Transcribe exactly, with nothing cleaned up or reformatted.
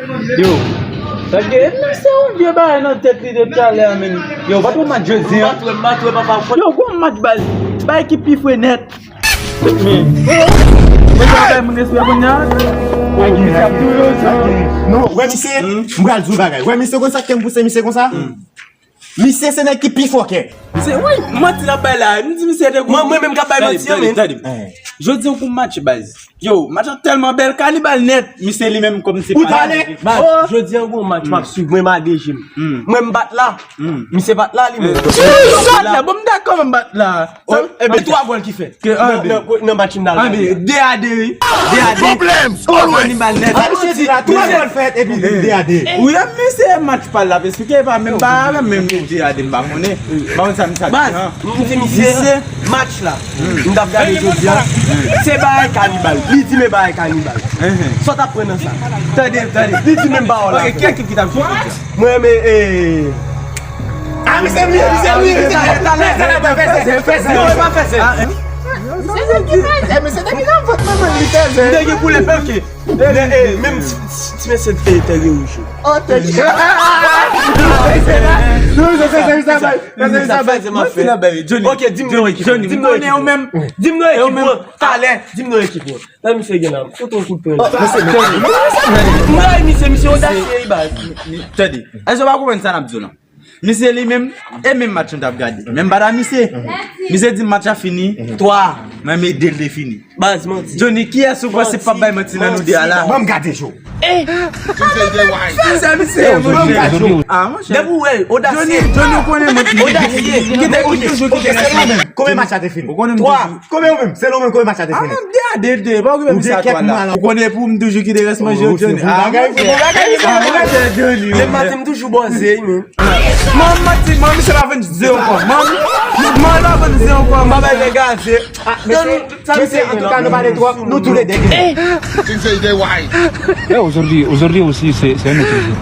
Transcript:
Yo, sa gen, se yon vye bagay nan tèt li depi talè a, men. Yo, pa t yon match jodi a. Yo, gwo match baz. Bay ki pi fre nèt. Men, men sa bay moun respè kounye a. Non, wè misye, m pral di w bagay. Wè misye konsa ke m pouse misye konsa. Misye se nèg ki pi fòkè. Misye, wi, manti l ap bay la. M di misye te gou. Mwen, mwen menm k ap bay manti an, men. Tande, tande. Jodi an gon match baz. Yo, match lan tèlman bèl, Kanibal nèt. Misye li menm kòm se. Ou talè. Baz, jodi an gon match m ap swiv. Mwen m a D J m. Mwen m bat la. Misye bat la li menm. Bat la, bon, m dakò, m bat la. Ebyen twa gòl ki fèt. Ke an de. Nan match m nan. An de, de a de wi. De a de. Kanibal nèt. Misye di la twa gòl fèt epi de a de. Wi, men se match pa l ap esplike, e pa menm pa menm de a de, m pa konnen. M pa konn sa misye ap di an. M di misye match la. M t ap gade jodi a. Se bagay Kanibal. Li di men bagay Kanibal. Sa w t ap pran nan sa? Tande, tande. Li di menm pawòl la. Ok, ki ekip ki t ap jwe jodi a? Mwen, men, eh. Ah, misye, misye, misye, misye. Fè sa, fè sa, fè sa. Non, e pa fè sa. Eh, misye, depi nan vant manman li fè sa. M te gen koulè, ok. Eh, eh, menm ti, ti, ti mesye te, te gen wouj. Oh, te gen. Non, misye, fè sa, fè sa, fè sa, fè sa. Johnny, ok, di m non ekip. Johnny, di m non ekip. Di m non ekip. Talè, di m non ekip. Nan misye gen la, fout yon kout pwen. M rayi misye, misye odasye, wi baz. Tande, èske w pa konprann sa n ap di w lan? Misye li menm, e menm match nou t ap gade. Men m pa ta misye. Misye di m match la fini twa, mwen m ede l te fini. Baz, manti. Johnny, kiyès ou panse k p ap bay manti nan nou de a la? Ban m gade, Jo. Fè sa, misye, monchè. Ah, monchè. Depi w wè l, odasye. Johnny, Johnny, ou konnen mwen. Odasye. Kite, ou toujou kite rès manje. Konbyen match la te fini? Ou konnen m toujou. Konbyen ou menm? Selon ou menm, konbyen match la te fini? Ah, de a de, de, pa okipe m sa twa la. Ou konnen pou m toujou kite rès manje yo, Johnny. Ah, monchè, Johnny. Demen maten m toujou bòze, men. Man, manti, man, misye pa vann ze ankò. Man, man, pa vann ze ankò, man. Bagay degaze. Mesye, antouka, nou pale twòp, nou toulede gen. Things say they why. Yeah, aujourd'hui, aujourd'hui aussi, c'est c'est un autre jour.